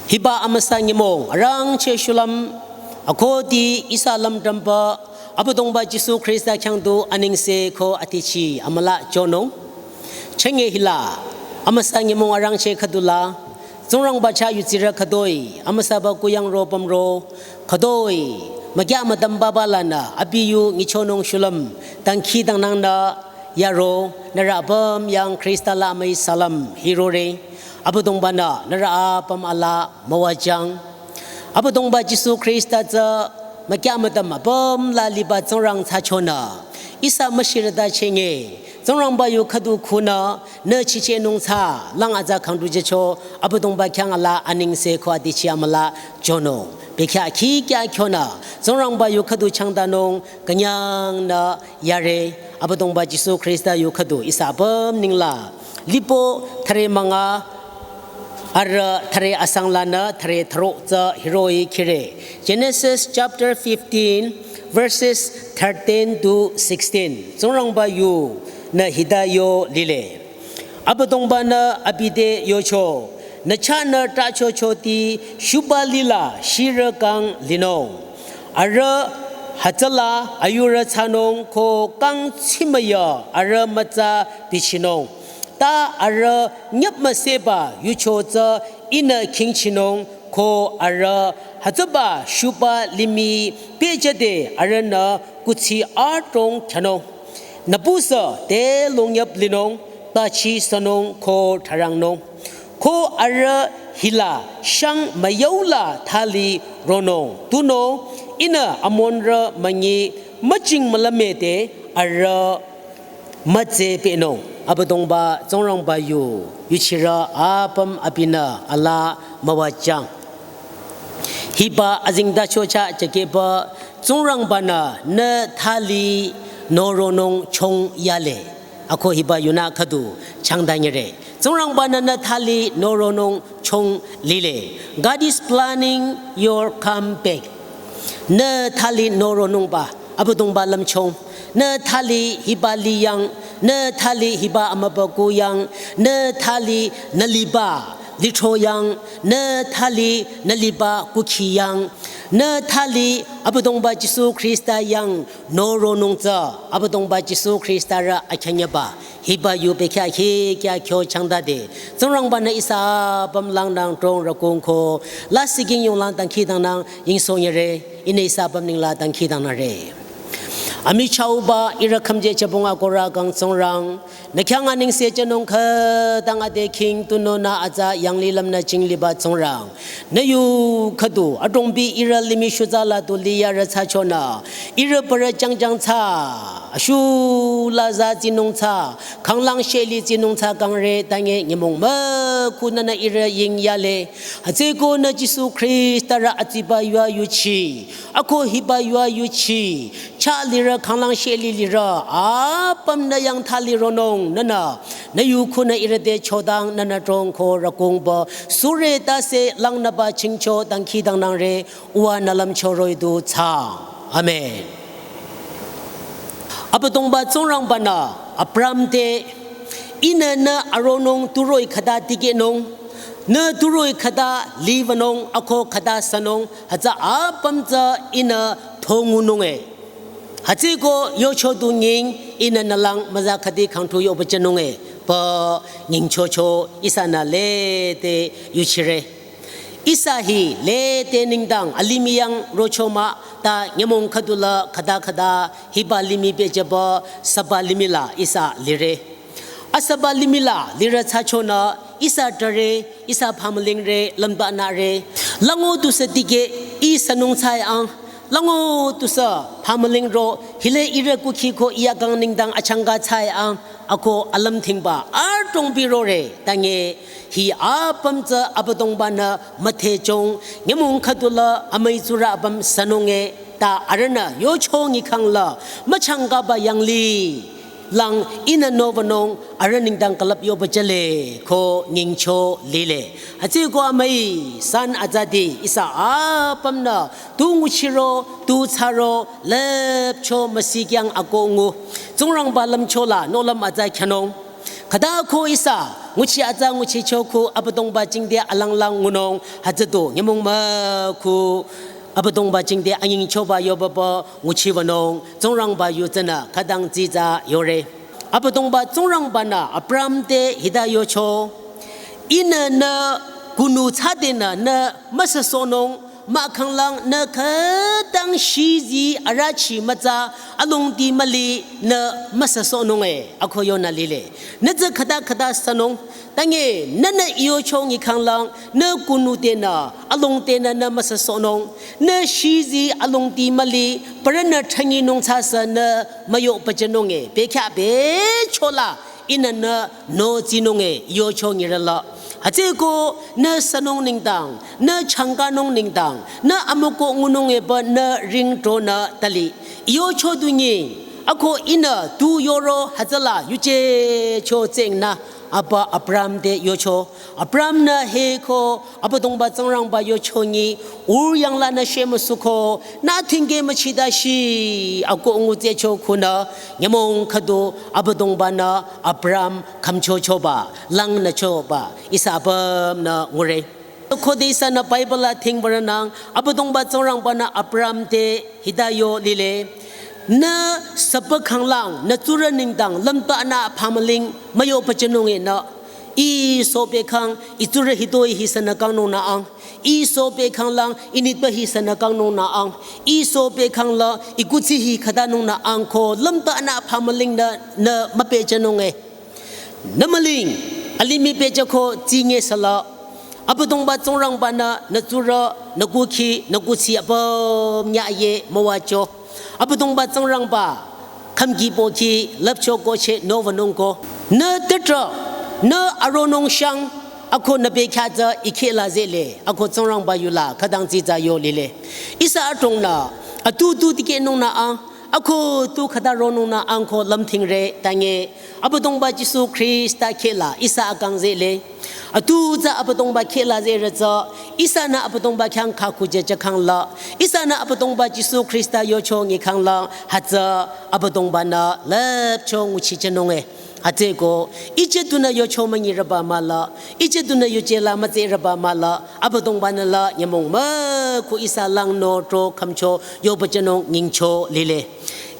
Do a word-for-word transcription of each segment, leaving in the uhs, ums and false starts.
Hiba amüsa nyümong arangcheh shulüm, akohdi ihsa lümdümba Abüdongba Jisu Khrista khyang du anengse ko adichi amülah jünung. Chenge hila amüsa nyümong arangcheh khüdula Tsingrangba chah yudsirü khütoi amüsaba kuyang ro pümro khütoi mükyah müdümbaba lanü abi yu nyichonung shulüm dangkhidangnangnü yaro, nührü apüm yang Khrista la amüi salam hirore. Abüdongba-nü nührü apüm ala müwajüng. Abüdongba Jisu Khrista tsü mükyah müdüm apüm la liba Tsingrang thsachonü ihsa müshirüta chenge Tsingrangba yu khüdu khunü nü chichehnung thsalang atsa khangdu jücho Abüdongba khyang ala anengse ko adichi amülah jünung. Bekhyah khikya khyonü Tsingrangba yu khüdu changdanung künyangnü yare. Abüdongba Jisu Khrista yu khüdu ihsa apüm nengla Lipü thüre münga arüh thüre asang lanü thüre thüro tsü hiroh-i khire. Genesis chapter fifteen, verses thirteen to sixteen. Tsingrangba yunü hita yo lile. Abüdongba-nü abi te yocho, nü chahnü trahchochoti shuba lila shirü kang linung. Arüh hütsüla ayurü thsanung ko kang tsimüya arüh mütsa bichinung. Ta arüh nyüp müseba yucho tsü ihnü khingchinung ko arüh hütsüba shuba limih pehjüde arühnü kuthsi adrong khyünung. Nübusü te longnyüp linung, tachi sünung ko tharangnung. Ko arüh hila shang müyaula thali ronung. Tunüo ihnü Amonrü münyi müching mülümde arüh mütse pehnung. Abüdongba Tsingrangba yu yuchirü apüm abinü ala müwajüng. Hiba azengtacho chah jükehba Tsingrangba-nü nü thali noronung chong yale. Ako hiba yunü khüdu changdanyire. Tsingrangba-nü nü thali noronung chong lile. God is planning your comeback. Nü thali noronungba Abüdongba lümchung. Nü thali hiba liyang, nü thali hiba amübüku yang, nü thali nü liba lithro yang, nü thali nü liba kukhi yang, nü thali Abüdongba Jisu Khrista yang noronung tsü Abüdongba Jisu Khristarü akhanyaba. Hiba yu bekhyah khikya kyo changdade. Tsingrangba-nü ihsa apüm langnang drong rükung ko. Lasih king yonglang dangkhidangnang yingsong yare. Ihnü ihsa apüm nengla dangkhidangnangre. Amichahba ihrü khümje jübong akohrü kang Tsingrang. Nü khyang anengse jünung khütang ade king tunüo nü atsa yanglilüm nü jingliba Tsingrang. Nü yu khüdu adrongbi ihrü limih shutsa la tu liyarü thsachonü. Ihrü parü jangjang thsa. Ashu la za tsinung thsa. Khanglang sheli tsinung thsa kangre tange nyümong müku nünü ihrü ying yale. Hütsüeko nü Jisu Khristarü atsiba yua yuchi. Ako hiba yua yuchi. Chah lirü khanglang sheli lirü. Apüm nü yang thali ronung nünü. Nü yu khunü ihrü te chodang nünü drong ko rükungba. Sure tase langnüba chingcho dangkhidangnangre. Uwa nü lümcho roh-i du thsa. Amen. Abüdongba Tsingrangba-nü Abraham te ihnü nü aronung tu roh-i khüta tikehnung, nü tu roh-i khüta liwünung, ako khüta sünung, hütsü apüm tsü ihnü thongunung e. Hütsüeko yocho du nying ihnü nü lang müza khüdi khangthu yoba jünung e. Pü nyingchocho ihsanü lede yuchire. Ihsa hi lede nengdang alimih yang rocho mah ta nyümong khüdula khüta khüta hiba limih pehjüba süba limih la ihsa lire. Asüba limih la lirü thsachonü ihsa tare, ihsa phamülingre, lümbanüre. Lango tusü tikeh ihsa nung thsai ang. Lango tusü phamüling ro, hile ihrü kukhi ko iya kang nengdang achangka thsai ang. Ako alümthingba adrongbi rore tange hi apüm tsü Abüdongba-nü müthehchong, nyümong khüdula amüi tsurü apüm sünung e ta arühnü yocho nyikhang la müchangkaba yangli lang ihnü nowünung arüh nengdang külüp yoba jüle ko nyingcho lile. Hütsüeko amüi san atsati ihsa apümnü tu nguchiro, tu thsaro, lüpcho müsikyang ako ngu. Tsingrangba lümcho la nohlüm atsa khyanung. Khüta ko ihsa, nguchi atsa nguchicho ko Abüdongba jingte alanglang ngunung, hütsüdu nyümong mükhu Abüdongba jingte anyingchoba yobaba nguchibanung, Tsingrangba yu tsünü khütang dsitsa yore. Abüdongba Tsingrangba-nü Abraham te hita yocho, Ihnü nü kunu thsadenü nü müsüsohnung, mahkhanglang nü khütang shizi arüchi mütsa alongdi müli nü müsüsohnung e, ako yonü lile. Nü tsü khüta khüta sünung, tange nünü I yocho nyikhanglang nü kunu tenü, along tenü nü müsüsohnung, nü shizi alongdi müli, parünü thsanyinung thsasü nü müyo pajünung e, bekhyah bechola, Ihnü nü no tsinung e, I yocho nyirüla. Hütsüeko nü sünung nengdang, nü changkanung nengdang, nü amükoh ngunung epü nü ring tronü tali. I yocho du nyi, ako Ihnü tu yoro hütsüla yujecho tsengnü, apa Abraham te yocho. Abraham-nü heko, Abüdongba Tsingrangba yocho nyi, Ur yanglanü shemüsuko, nü thingke müchitashi, ako ngutsehcho khunü, nyümong khüdu Abüdongba-nü Abraham khümchochoba, langnüchoba, ihsa apümnü ngure. Khode ihsanü Bible la thingbarünang, Abüdongba Tsingrangba-nü Abraham te hita yo lile. Nü süpü khanglang, nü tsurü nengdang, lümtanü phamüling, müyo pajünung e nü. I sopekhang, I tsurü hitoi hi sünü kangnung nü ang. I sopekhanglang, I nitpü hi sünü kangnung nü ang. I sopekhangla, I kuthsi hi khütanung nü ang ko, lümtanü phamüling nü, nü müpehjünung e. Nü müling, alimih pehjüko tsinge süla. Abüdongba Tsingrangba-nü, nü tsurü, nü kukhi, nü kuthsi apüm nyaye müwacho. Abüdongba Tsingrangba, khümki pohki, lüpcho koche novanung ko. Nü tütrah, nü aronung shang, ako nü bekhyah tsü I khehla zehle, ako Tsingrangba yula, khütang dsitsa yo lile. Ihsa adrongnü, atu tu dikehnung nü ang, ako tu khüta ronung nü ang ko lümthingre, tange, Abüdongba Jisu Khrista khehla, ihsa akang zehle. Atu tsü Abüdongba khehla zehre tsü, ihsanü Abüdongba khyang khakhu jüjükhangla, ihsanü Abüdongba Jisu Khrista yocho nyikhangla, hütsü Abüdongba-nü lüpcho nguchijünung e. Hütsüeko, ije dunü yocho münyirüba mahla, ije dunü yuje la mütserüba mahla, Abüdongba-nü la nyümong mükhu ihsa langno tro khümcho yobajünung nyingcho lile.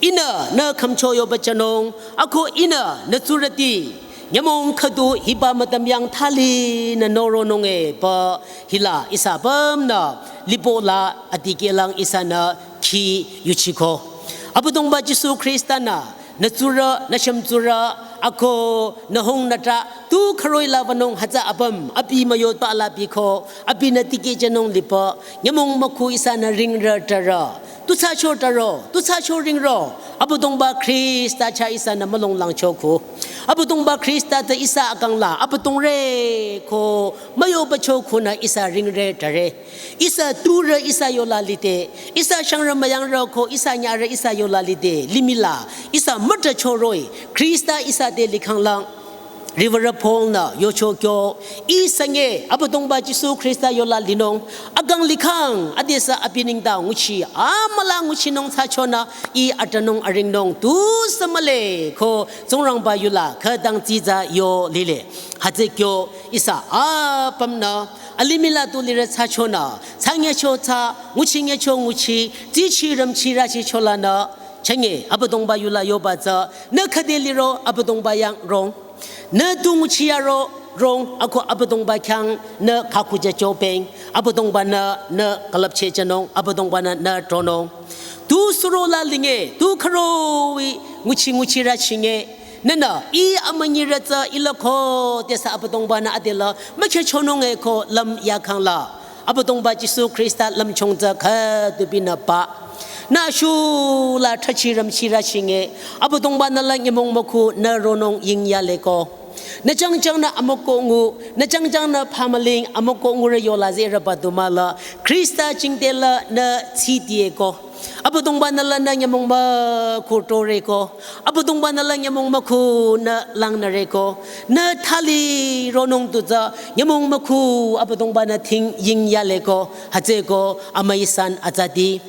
Ihnü nü khümcho yobajünung, ako Ihnü nü tsurüti, nyümong khüdu hiba mütam yang thali nü noronung epü hila ihsa apümnü lipola adikehlang ihsanü khi yuchiko. Abüdongba Jisu Khrista-nü, nü tsurü, nü shümtsurü, ako nü hung nü trah, tu khüroh-i la wünung hütsü apüm, abi müyotpü la biko, abinü tikehjünung lipü, nyümong mükhu ihsanü ringrü trarü. Tu thsacho traro, tu thsacho ringro, Abüdongba Khrista chah ihsanü mülonglangcho khu. Abüdongba Khrista tsü ihsa akangla, Abüdongre ko, müyobacho khunü ihsa ringre trare. Ihsa turü ihsa yola lide, ihsa shangrü müyangrü ko ihsa nyarü ihsa yola lide, limihla, ihsa mütrachoroh-i, Khrista ihsa te likhanglang. Riwürü Paul-nü yocho kyo, Ih sünge, Abüdongba Jisu Khrista yola linung, akang likhang, adesü abi nengdang nguchi, amüla nguchinung thsachonü, Ih atranung aringnung, tusü mühle, ko Tsingrangba yula, khütang dsitsa yo lile. Hütsü kyo, ihsa apümnü, alimih la tu lirü thsachonü, thsanyecho thsa, nguchinyecho nguchi, tsichi rümchi rachicholanü, chünye, Abüdongba yula yoba tsü, nü khüde liro, Abüdongba yang rong. Nü tu nguchi yaro, rong, ako Abüdongba khyang, nü khakhu jücho peng, Abüdongba-nü, nü külüpchehjünung, Abüdongba-nü, nü tronung. Tu surola linge, tu khüroh-i, nguchi nguchi rachinge, nünü, Ih amünyirü tsü ila khodesü Abüdongba-nü adela, mükhehchonung e ko lüm yakhangla. Abüdongba Jisu Khrista lümchung tsü khüdu binü ba. Nü shula thachi rümchi rachinge, Abüdongba-nü la nyümong mükhu nü ronung yingyale ko. Nü changchangnü amükoh ngu, nü changchangnü phamüling amükoh ngurü yola zehrüba du mahla, Khrista jingtela nü tsidiye ko. Abüdongba nü la nü nyümong müku toreko. Abüdongba nü la nyümong müku nü langnüreko. Nü thali ronung tu tsü nyümong müku Abüdongba nü ting ying yaleko. Hütsüeko amüi san atsati.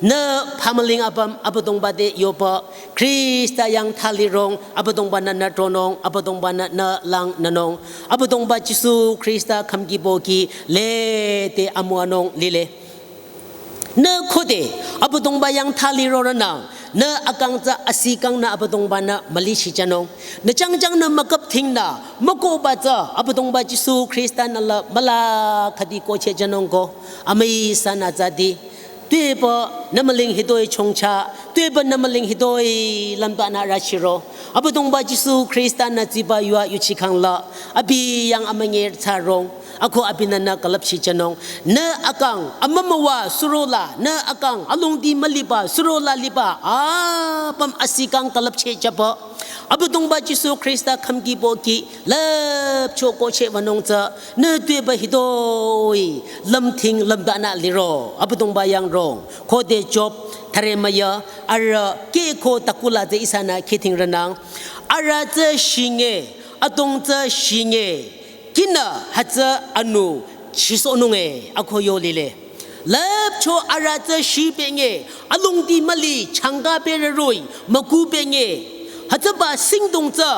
Nü phamüling apüm Abüdongba te yoba. Khrista yang thali rong Abüdongba nü nü tronung Abüdongba nü nü langnünung. Abüdongba Jisu Khrista khümki pohki lete amüwanung lile. Nü khode Abüdongba yang thali rorünang, nü akang tsü asikang nü Abüdongba nü müli shichanung. Nü jangjang nü müküp thing nü mükohba tsü Abüdongba Jisu Khrista nü la müla khüdi kohchehchanung ko. Amüi san atsati. Tuepü nü mülung hitoi chongcha, tuepü nü mülung hitoi lümba nü rachiro. Abüdongba Jisu Khrista nü tsiba yua yuchikhang la, abi yang amünyi tsü rong. Ako abinü nü külüpshichanung. Nü akang amümüwa surola, nü akang alongdi müliba surola liba, apüm asikang külüpchehchaba. Abüdongba Jisu Khrista khümki pohki lüpcho kohcheh wünung tsü, nü tuepü hitoi lümthing lümba nü liro. Abüdongba yang rong. Khode Job thüre müya, arüh keko takula tsü ihsanü khithing rünang. Arüh tsü shinge, atong tsü shinge. Kinü hütsü anu chisohnunge ako yo lile. Lüpcho arüh tsü shipenge, alongdi müli changka pereroi, müku penge. Hütsüba singdong tsü,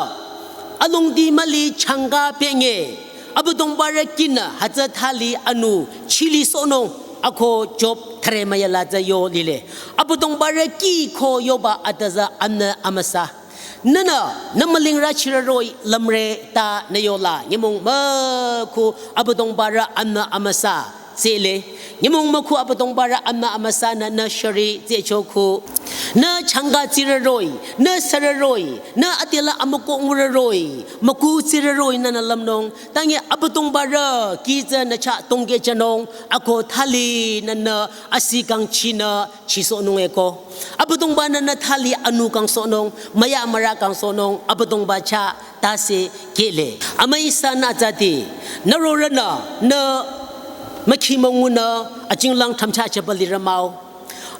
alongdi müli changka penge. Abüdongba rü kinü hütsü thali anu chilisohnung ako Job thüre müya la tsü yo lile. Abüdongba rü kiko yoba atüza amnü amüsa. Nünü, nü mülung rachireroi lümre ta nü yola, nyümong müku Abüdongba rü amnü amüsa, tsele. Nyümong müku Abüdongba rü amnü amüsa nü nü shari tsechoku. Nü changka tsireroi, nü süreroi, nü atila amüko ngureroi, müku tsireroi nünü lümnung. Tangi Abüdongba rü ki tsü nü chah tongkehchanung, ako thali nünü asikang chinü chisohnung eko. Abüdongba nü nü thali anu kangsohnung, müya müra kangsohnung, Abüdongba chah tase kele. Amüi san atsati, nü rorünü, nü mükhi müngunü, ajinglang thamcha chaba lirü mah-o.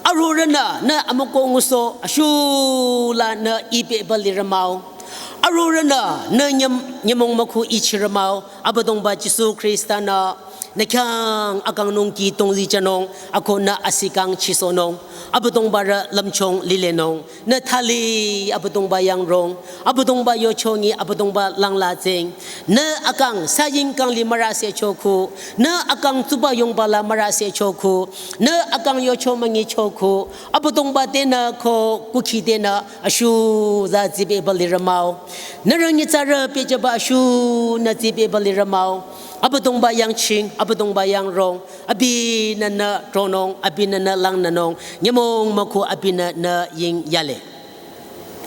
Arorünü, nü amüko ngusoh, ashula nü ipehba lirü mah-o. Arorünü, nü nyüm-, nyümong müku ichirü mah-o. Abüdongba Jisu Khrista nü nü khyang akangnung ki tongzichanung, ako nü asikang chisohnung, Abüdongba rü lümchung lilenung, nü thali Abüdongba yang rong, Abüdongba yochongi Abüdongba langla tseng, nü akang saying kang li mürase choku, nü akang tsuba yongba la mürase choku, nü akang yocho müngi choku, Abüdongba tenü ko kukhi tenü ashu za tsibeba lirü mah-o. Nü rü nyitsarü pehjaba ashu nü tsibeba lirü mah-o. Abüdongba yang ching, Abüdongba yang rong, abinü nü tronung, abinü nü langnünung, nyümong müku abinü nü ying yale.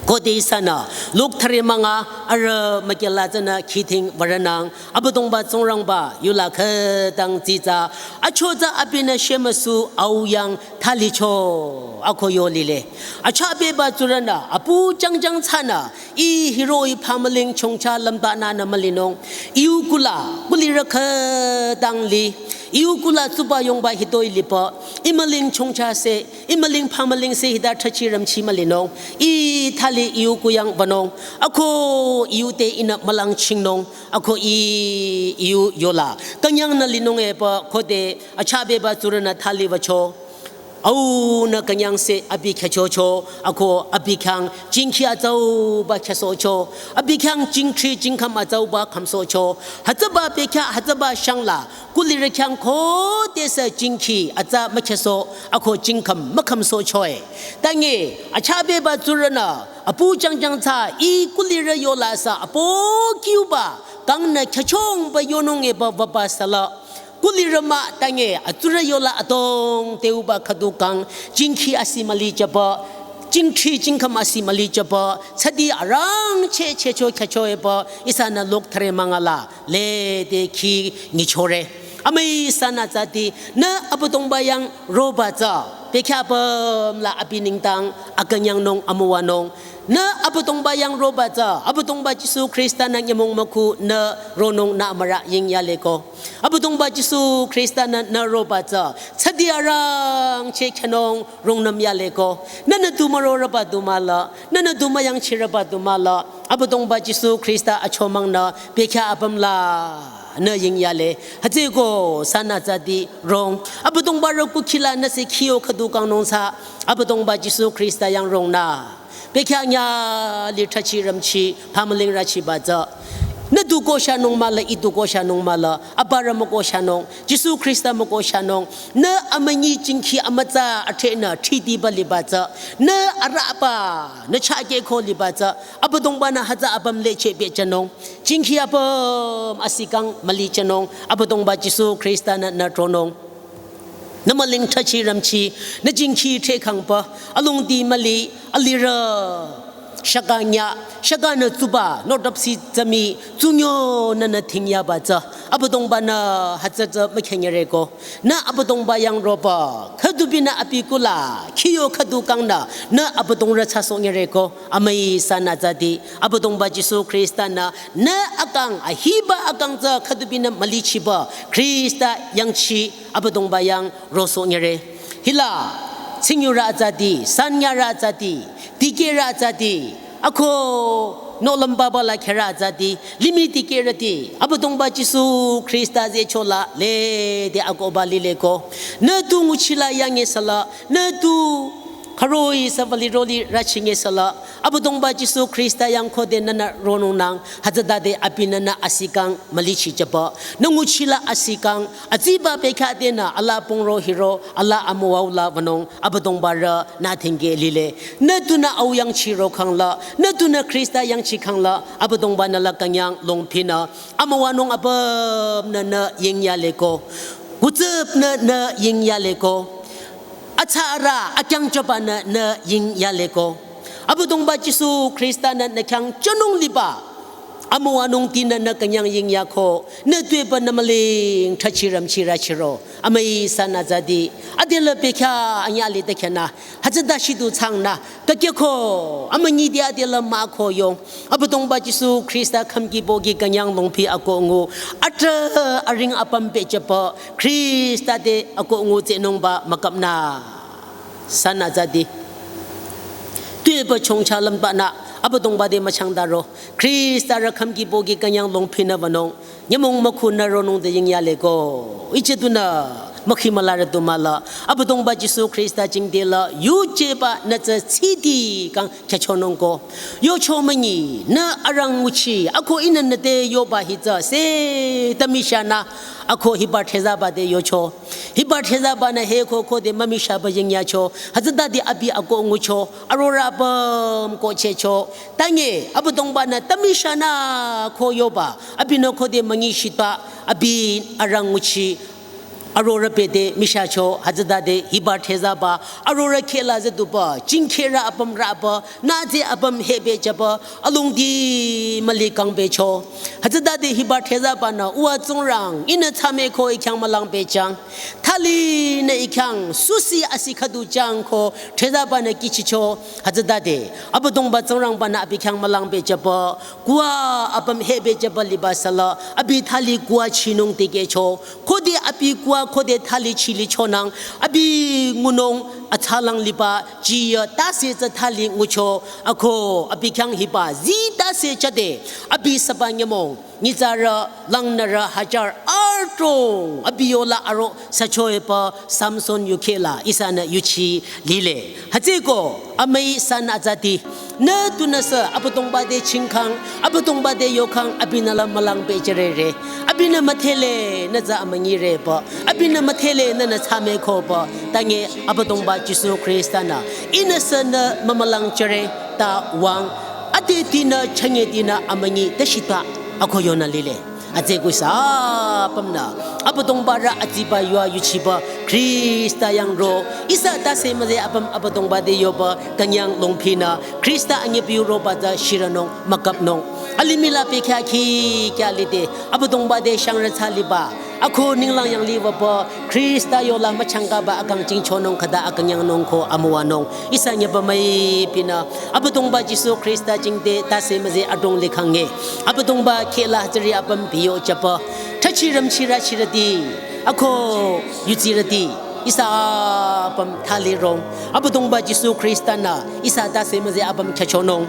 Khode ihsanü, Luk thüre münga arüh mükela tsünü khithing würünang, Abüdongba Tsingrangba yula khütang tsitsa, achotsü abinü shemüsu au yang thalicho, ako yo lile. Achabeba tsurünü, apu jangjang tsünü, ih hiroh-i phamüling chongcha lümba nünü mülinung. Iu kula, kulirü khütang li. Iu kula tsuba yongba hitoi liba. Ih mülung chongcha se, ih mülung phamüling se hita thachi rümchi mülinung. Ih thali iu kuyang wünung. Ako iu te ihnü mülang chingnung. Ako ih iu yola. Künyang nü linung epü khode achabeba tsurünü thali wücho. Au nü künyang se abi khyüchocho, ako abi khyang jingkhi atsauba khyüsohcho, abi khyang jingthri jingkhüm atsauba khümsohcho, hütsüba bekhyah hütsüba shangla, kulirü khyang khodesü jingkhi atsa mükhyüsoh, ako jingkhüm mükhümsohchoe. Tangi, achabeba tsurünü, apu jangjang tsü, ih kulirü yola sü, apo kiuba, kangnü khyüchongba yonung epü wüba süla, kulirü mah tangi, atsurü yola atong teuba khüdu kang, jingkhi asi müli jüba, jingthri jingkhüm asi müli jüba, tsüdi arangcheh chehcho khyücho epü, ihsanü Luk thüre münga la, lede khi nyichore. Amüi san atsati, nü Abüdongba yang roba tsü, bekhyah apüm la abi nengdang, akünyangnung amüwanung, Nü Abüdongba yang roba tsü, Abüdongba Jisu Khrista-nü nyümong mükhu nü ronung nü amürü yingyaleko. Abüdongba Jisu Khrista-nü nü roba tsü, tsüdi arangcheh khyünung rungnüm yaleko. Nünü du mürorüba du mahla, nünü du müyangchirüba du mahla, Abüdongba Jisu Khrista achomangnü bekhyah apüm la nü yingyale. Hütsüeko sanü tsüdi rong. Abüdongba rü kukhila nüsü khiyo khüdu kangnung sü, Abüdongba Jisu Khrista yang rongnü bekhyah nyüh li thrüchi rümchi phamüling rüchiba tsü. Nü du koshanung mahla, i du koshanung mahla, abürü mükoshanung, Jisu Khrista mükoshanung. Nü amünyi jingkhi amütsa athrenü thridiba liba tsü. Nü arüba, nü chakehko liba tsü. Abüdongba-nü hütsü apüm lecheh pehjünung. Jingkhi apüm asikang mülijünung. Abüdongba Jisu Khrista-nü nü tronung. Nü mülung thrüchi rümchi, nü jingkhi threkhangpü, alongdi müli, alirü. Shaka nyüh, shaka nü tsuba, nodopsi tsümi, tsunyo nünü thingyaba tsü. Abüdongba-nü hütsü tsü mükhenyereko. Nü Abüdongba yang roba, khüdubinü abi kula, khiyo khüdu kangnü, nü Abüdongrü thsasohnyereko. Amüi sanü tsüdi, Abüdongba Jisu Khrista-nü, nü akang, ahiba akang tsü khüdubinü mülichiba, Khrista yangchi, Abüdongba yang rosohnyere. Hila, tsingyurü tsüdi, sanyarü tsüdi, dikehrü tsüdi, ako, nohlüm baba la kherü tsüdi, limih dikehrüti, Abüdongba Jisu Khrista zehchola, lede akohba lileko. Nü tu nguchila yange sala, nü tu khüroh-i sü vali roli rüchinge sala, Abüdongba Jisu Khrista yang khode nünü ronungnang, hütsütade abinü nü asikang mülichijüba. Nü nguchila asikang, atsiba bekhyah denü alaa pungro hiro, alaa amüwau la wünung, Abüdongba rü nü thingke lile. Nü tunü au yangchiro khangla, nü tunü Khrista yangchi khangla, Abüdongba-nü la künyang longphinü, amüwanung apümnü nü yingyaleko. Kutsüpnü nü yingyaleko. Atsarü akyangjübanü nü yingyaleko. Abüdongba Jisu Khrista-nü nü khyang jünung liba. Amüwanungtinü nü künyang yingyako. Nü tuepü nü mülung thrüchi rümchi rüchiro. Amüi sanü tsüdi. Adelü bekhyah anyüh lide khyünü. Hütsüta shidu thsangnü. Kakeko. Amünyidi adelü mah ko yong. Abüdongba Jisu Khrista khümki pohki künyang longphi akoh ngu. Atrah aring apüm pehjüba. Khrista te akoh ngu tsehnungba mükapnü. Sanü tsüdi. Tuepü chongcha lümbanü, Abüdongba te müchangdaro. Khrista rü khümki pohki künyang longphinü wünung. Nyümong mükhu nü ronung te yingyaleko. Iche tunü, mükhi mülarü tu mahla. Abüdongba Jisu Khrista jingte la, yujeba nü tsü tsidi kang khyüchonungko. Yocho münyi, nü arang nguchi, ako ihnü nü te yoba hi tsü, se tamishanü, ako hiba thsüzaba te yocho. Hiba thsüzabanü heko khode mümishaba yingyacho. Hütsütade abi akoh ngucho. Arorü apüm kohchehcho. Tange, Abüdongba-nü tamishanü ko yoba. Abinü khode münyi shita. Abi arang nguchi. Arorü bete mishacho. Hütsütade hiba thsüzaba. Arorü khehla züduba. Jingkherü apüm rüba. Nü tsü apüm hepehjüba, alongdi müli kangpehcho. Hütsütade hiba thsüzabanü uwa Tsingrang, ihnü thsameko i khyang mülang pehjüng. Thali nü i khyang susi asi khüdu jüng ko thsüzabanü kihchicho. Hütsütade, Abüdongba Tsingrangbanü abi khyang mülang pehjüba, kuwa apüm hepehjüba liba sala, abi thali kuwa chinung tikehcho. Khode abi kuwa khode thali chilichonang, abi ngunung atsalang liba, jiya tase tsü thali ngucho, ako abi khyang hiba zi tase chade, abi süba nyümong, nyitsarü, langnürü, hajar, adrong, abi yola aro, süchoepü, Samson yukhela, ihsanü yuchi, lile. Hütsüeko, amüi sanü tsüdi, nü tunüsü, Abüdongba te chingkhang, Abüdongba te yokhang, abinü la mülang pehjürere. Abinü müdhele, nü tsü amünyireba. Abinü müdhele, nünü thsamekoba. Tange Abüdongba Jisu Khrista-nü. Ihnüsü nü mümülangjüre, ta wüng. Adetinü, chünyetinü, amünyi, teshita, ako yonü lile. Hütsüeko ihsa apümnü, Abüdongba rü atsiba yua yuchiba, Khrista yang ro, ihsa tase müze apüm Abüdongba te yoba, künyang longphinü, Khrista anyi piu roba tsü shiranung, mükapnung. Alimih la bekhyah khi kya lide, Abüdongba te shangrü thsa liba, Ako ninglang yanglih wüpü Khrista yola müchangkaba akang jingchonung khüta akang yangnung ko amüwanung. Ihsa nyüpa müipinü Abüdongba Jisu Khrista jingte tase müzeh adrong likhang nge. Abüdongba khehla tsüri apüm biyo jüpü. Thachi rümchirü chirüti. Ako yutsirüti. Ihsa apüm thalirong. Abüdongba Jisu Khrista-nü ihsa tase müzeh apüm khyüchonung.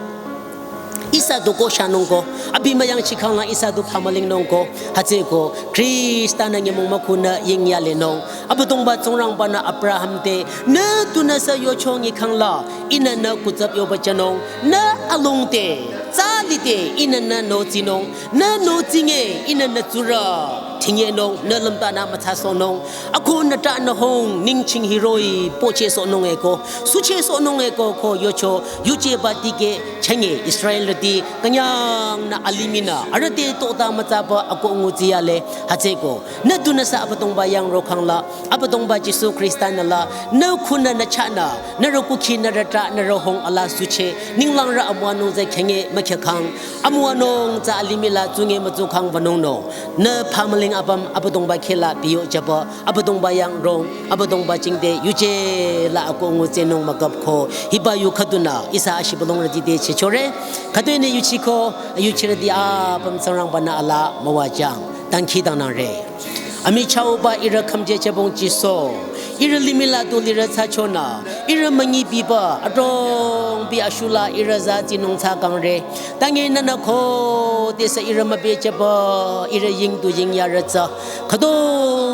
Ihsa du ko shanung ko, abi müyangchikhangla ihsa du phamülingnung ko, hütsüeko, Khrista-nü nyümong mükhunü yingyalenung. Abüdongba Tsingrangba-nü Abraham te, nü tunüsü yocho nyikhangla, ihnü nü kutsap yoba jünung, nü alongte, tsa lide, ihnü nü notsinung, nü notsinge, ihnü nü tsurü, tinyenung, nü lümtanü mütsasohnung, ako nü ta nü hung, ningching hiroh-i, pochehsohnung eko, suchehsohnung eko, ko yocho, yujeba tikeh, chünye Israelrüti künyangnü alimihnü arüh te tota mütsaba ako ngutsiyale hütsüeko. Nü tunüsü Abüdongba yang rokhangla, Abüdongba Jisu Khrista-nü la, nü khunü nü chahnü, nührü kukhi nührü ta nührü hung ala suche, ninglangrü amüwanung tsü khyünye mükhyükhang, amüwanung tsü alimih la tsunge mütsukhang wünungnung. Nü phamüling apüm Abüdongba khehla biyo jüpü, Abüdongba yang rong, Abüdongba jingte yuje la ako ngutsenung müküp ko, hiba yu khüdunü, ihsa ashibülungrüti te chechore, khüdunü yuchiko, yuchirüti apüm Tsingrangba-nü ala müwajüng, dangkhidangnangre. Amichahba ihrü khümje chebong Jisu, ihrü limih la tu lirü thsachonü, ihrü münyi biba, adrong bi ashula ihrü za tsinung thsakangre, tange nünü khodesü ihrü mübejüba, ihrü ying tu yingyarü tsü. Khüdu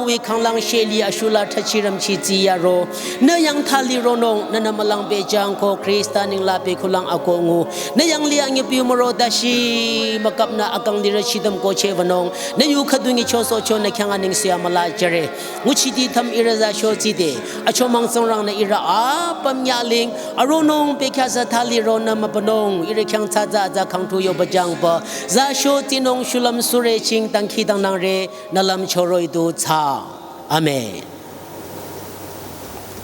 wi khanglang sheli ashula thachi rümchi tsiyaro. Nü yang thalironung, nünü mülang pehjüng ko Khrista ninglang pehkulang ako ngu. Nü yanglih anyüpiu müro dashi, müküpnü akang lirü shidüm ko chewünung. Nü yu khüdu nyichosohcho nü khyang anengse amüla jüre. Nguchiti tham ihrü za shotide. Achomang Tsingrangnü ihrü apüm nyaling. Aronung pehkhyasa thalironü mübünung. Ihrü khyang tsatsa atsa khangtu yobajüngba. Za shotinung shulüm sürüching dangkhidangnangre. Nü lümchoroh-i du thsa. Amen.